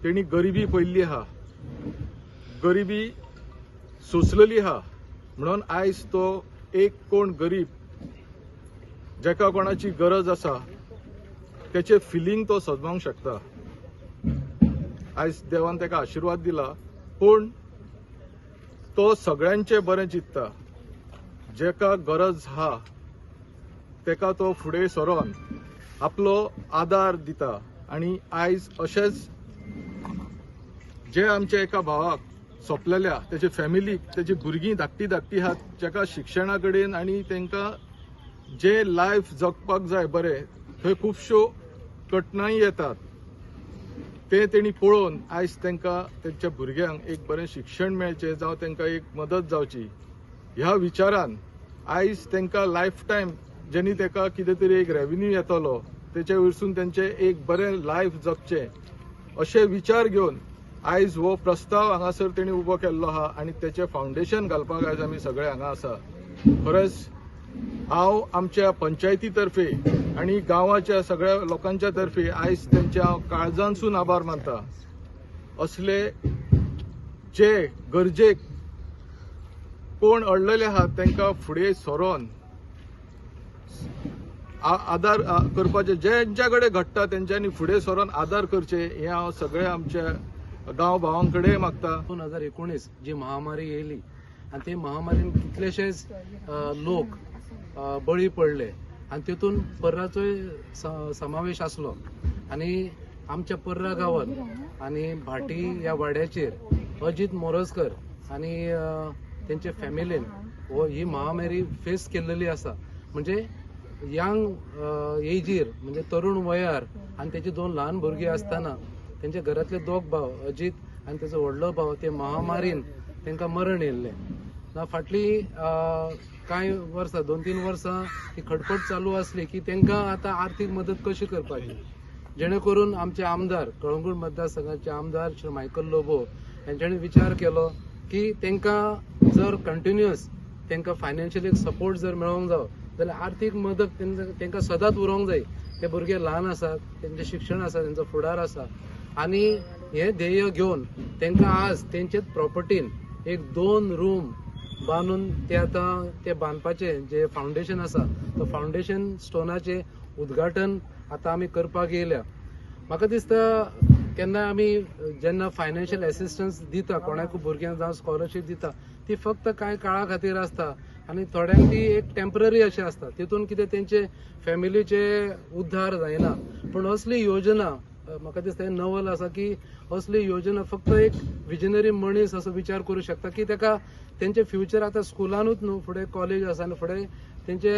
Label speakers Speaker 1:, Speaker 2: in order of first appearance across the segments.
Speaker 1: तेणी गरिबी पळयल्ली आहा, गरिबी सोंसलेली आहा, म्हणून आयज तो एक कोण गरीब जेका कोणाची गरज आसा तेचे फिलींग तो सजमावंक शकता. आयज देवान ताका आशिर्वाद दिला, पूण तो सगळ्यांचें बरें चिंतता. जेका गरज आहा तेका तो फुडें सरोन आपलो आदार दिता. आनी आयज अशेंच जे आमच्या एका भावाक सोंपलेल्या तेजे फॅमिलीक तेजी भुरगीं धाकटी धाकटी आहात, जेका शिक्षणा कडेन आनी तांकां जे लायफ जगपाक जाय बरें, थंय खुबश्यो कठिणाई येतात. ते तेणी पळोवन आयज तांकां तेंच्या भुरग्यांक एक बरें शिक्षण मेळचें जावं तांकां एक मदत जावची ह्या विचारान आयज तांकां लायफ टायम जेणी ताका कितें तरी एक रेवेन्यू येतलो तेचे वयरसून तेंचें एक बरें लायफ जगचें अशे विचार घेवन आयज हो प्रस्ताव हांगासर तेणी उबो केल्लो आहा आनी तेचें फावंडेशन घालपाक आयज आमी सगळे हांगा आसा. खरेंच हांव आमच्या पंचायती तर्फे आनी गांवाच्या सगळ्या लोकांच्या तर्फे आयज तेंचे हांव काळजांसून आभार मानता. असले जे गरजेक कोण अडलेले आहात तांकां फुडें सरोन आदार करपाचे, जेंच्या कडेन घडटा तेंच्यांनी फुडें सरोन आदार करचे हें हांव सगळ्या आमच्या गांव भावां कडेन मागता.
Speaker 2: 2019 जी महामारी येयली आनी ते महामारीन कितलेशेच लोक बळी पडले आनी तितून पर्राचोय समावेश आसलो. आनी आमच्या पर्रा गांवांत आनी भाटी ह्या वाड्याचेर अजीत मोरजकर आनी तेंचे फॅमिलीन हो ही महामारी फेस केल्लेली आसा. म्हणजे यंग एजीर म्हणजे तरुण वयार आनी तेजी दोन ल्हान भुरगीं आसतना तेंच्या घरांतले दोग भाव अजीत आनी तेजो व्हडलो भाव ते महामारीन तांकां मरण येयल्लें. ना फाटलीं कांय वर्सां 2-3 वर्सां ही खटपट चालू आसली की तांकां आतां आर्थीक मदत कशी करपाची, जेणे करून आमचे आमदार कळंगूट मतदारसंघाचे आमदार श्री मायकल लोबो हेंच्यांनी विचार केलो की तांकां जर कंटिन्युअस तांकां फायनान्शियल एक सपोर्ट जर मेळोंक जावो जाल्यार आर्थीक मदत तांकां सदांच उरोंक जाय. ते भुरगे ल्हान आसात, तेंचें शिक्षण आसा, तेंचो फुडार आसा आनी हें ध्येय घेवन तांकां आज तेंचेच प्रॉपर्टीन एक 2 रूम बांदून ते आतां ते बांदपाचें जे फावंडेशन आसा तो फावंडेशन स्टोनाचें उद्घाटन आतां आमी करपाक येयल्या. म्हाका दिसता केन्ना आमी जेन्ना फायनान्शियल एसिस्टन्स दिता कोणाकूय भुरग्यांक जावं स्कॉलरशीप दिता ती फक्त कांय काळा खातीर आसता आनी थोड्यांक ती एक टेम्पररी अशें आसता, तितून कितें तेंचे फॅमिलीचे उद्धार जायना. पूण असली योजना म्हाका दिसता हें नवल आसा की असली योजना फक्त एक विजनरी मनीस असो विचार करूं शकता की ताका तेंचे फ्युचर आतां स्कुलानूच न्हू फुडें कॉलेज आसा आनी फुडें तेंचे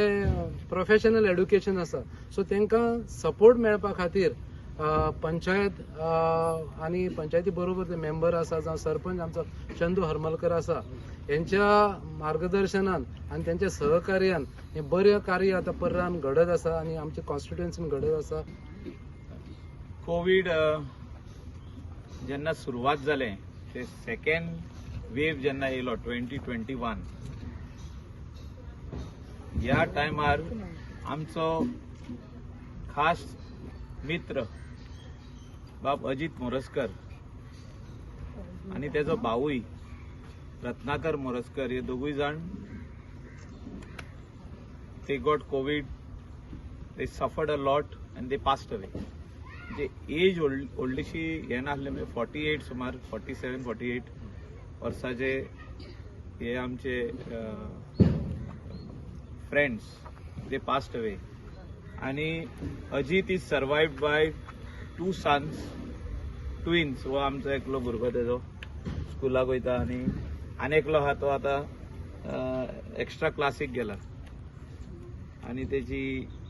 Speaker 2: प्रोफेशनल एड्युकेशन आसा. सो तांकां सपोर्ट मेळपा खातीर पंचायत आनी पंचायती बरोबर ते मेंबर आसा जावं सरपंच आमचो चंदू हरमलकर आसा हेंच्या मार्गदर्शनान आनी तेंच्या सहकार्यान हें बरें कार्य आतां पर्रान घडत आसा आनी आमच्या कॉन्स्टिट्युएन्सीन घडत आसा.
Speaker 3: कोवीड जेन्ना सुरवात जालें ते सेकेंड वेव जेन्ना येयलो 2021 ह्या टायमार आमचो खास मित्र बाब अजीत मोरजकर आनी तेजो भावूय रत्नाकर मोरजकर हे दोगूय जाण they got COVID, they suffered a lot and they passed away. म्हणजे एज व्हडलीशी हें नासलें, म्हणजे 48 सुमार 47 48 वर्साचे हे आमचे फ्रेंड्स they passed away. आनी Ajit is survived by 2 sons, twins. हो आमचो एकलो भुरगो तेजो स्कुलाक वयता आनी आनी एकलो आहा तो आतां एक्स्ट्रा क्लासीक गेला आनी तेजी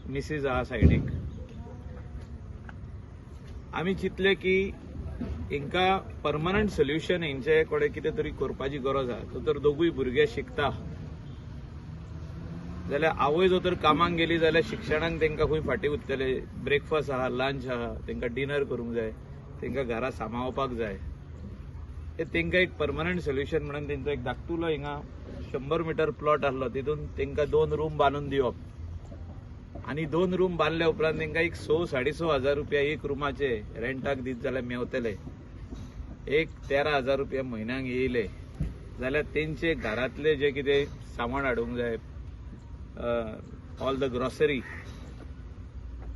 Speaker 3: मिसीज आहा सायडीक. आमी चिंतले की हिंका परमनंट सोल्युशन हेंचे कडेन कितें तरी करपाची गरज आहा. तो तर दोगूय भुरगे शिकता जाल्यार आवय जो तर कामाक गेली जाल्यार शिक्षणाक तांकां खंय फाटीं उरतले. ब्रेकफास्ट आहा, लंच आहा, तांकां डिनर करूंक जाय, तांकां घरा सांबाळपाक जाय. ते तांकां एक परमनंट सोल्युशन म्हणून तेंचो एक धाकटुलो हिंगा 100 मिटर प्लॉट आसलो, तितून तांकां 2 रूम बांदून दिवप आनी 2 रूम बांदल्या उपरांत तांकां एक 6-6.5 हजार रुपया एक रुमाचे रेंटाक दीत जाल्यार मेवतले. एक 13,000 रुपया म्हयन्याक येयले जाल्यार तेंचे घरांतले जे कितें सामान हाडूंक जाय, ऑल the grocery,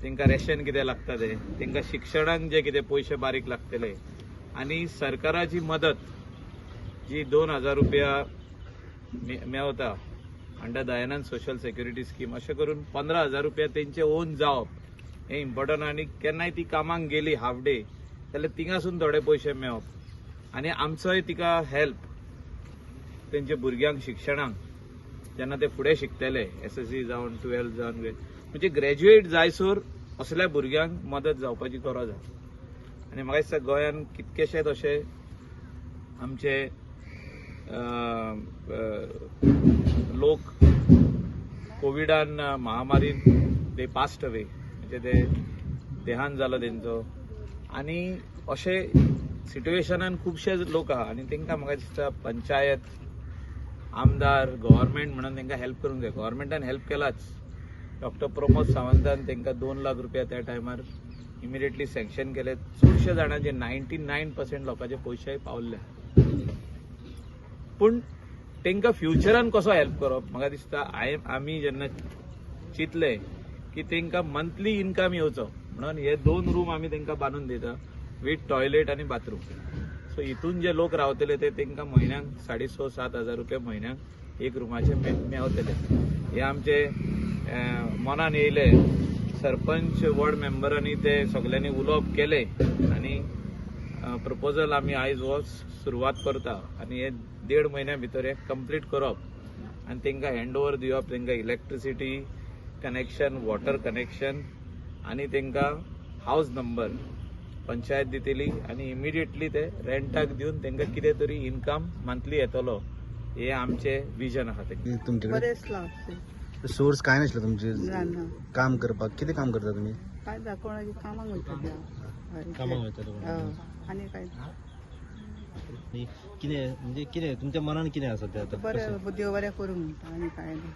Speaker 3: तांकां रेशन कितें लागता तें, तांकां शिक्षणाक जे कितें पयशे बारीक लागतले आनी सरकाराची मदत जी 2,000 रुपया मेवता under Dayanand social security scheme, अशें करून 15,000 रुपया तेंचे ओन जावप हें इम्पॉर्टंट. आनी केन्नाय ती कामाक गेली हाफ डे जाल्यार थिंगासून थोडे पयशे मेवप आनी आमचोय तिका हेल्प तेंच्या भुरग्यांक शिक्षणाक, जेन्ना ते फुडें शिकतले SSC जावन 12 जावन, म्हणजे ग्रॅज्युएट जायसर असल्या भुरग्यांक मदत जावपाची गरज आसा. आनी म्हाका दिसता गोंयान कितकेशेच अशे आमचे लोक कोविडान महामारीन दे पास्ट अवे, म्हणजे ते देहांत जालो तेंचो. आनी अशे सिट्युएशनान खुबशे लोक आहा आनी तांकां म्हाका दिसता पंचायत, आमदार, गव्हर्मेंट म्हणून तांकां हेल्प करूंक जाय. गव्हर्मेंटान हेल्प केलाच, डॉक्टर प्रमोद सावंतान तांकां 2 लाख रुपया त्या टायमार इमिडिएटली सँक्शन केले. चडशे जाणांचे 99% लोकांचे पयशे पावल्ले. पूण तांकां फ्युचरान कसो हेल्प करप, म्हाका दिसता आमी जेन्ना चिंतलें की तांकां मंथली इनकम येवचो म्हणून हे 2 रूम आमी तांकां बांदून दिता विथ टॉयलेट आनी बाथरूम. सो हितून जे लोक रावतले ते तांकां म्हयन्याक 6,500-7,000 हजार रुपया म्हयन्याक एक रुमाचे मेवतले. हे आमचे मनान येयले, सरपंच वॉर्ड मेंबरांनी ते सगल्यांनी उलोवप केलें आनी प्रपोजल आमी आयज हो सुरवात करता आनी हे 1.5 म्हयन्या भितर हे कंप्लीट करप आनी तांकां हँड ओवर दिवप, तांकां इलेक्ट्रिसिटी कनेक्शन, वॉटर कनेक्शन आनी तांकां हावज नंबर पंचायत दितली आनी इमिडिएटली ते रेंटाक दिवन तांकां कितें तरी इनकम मंथली येतलो, हे आमचें विजन आहा तें.
Speaker 4: तुमच्याकडे
Speaker 5: बरेच लागते.
Speaker 4: सोर्स काय नासलो तुमचे
Speaker 5: ना ना.
Speaker 4: काम करपाक? कितें काम करता तुमी?
Speaker 5: काय कोणाची कामाक वयता.
Speaker 6: कामाक वयता तुमी?
Speaker 5: आनी काय.
Speaker 6: आनी कितें म्हणजे कितें तुमच्या मनान कितें आसा तें आतां?
Speaker 5: बरें, देव बरें करूं म्हणटा आनी काय ना.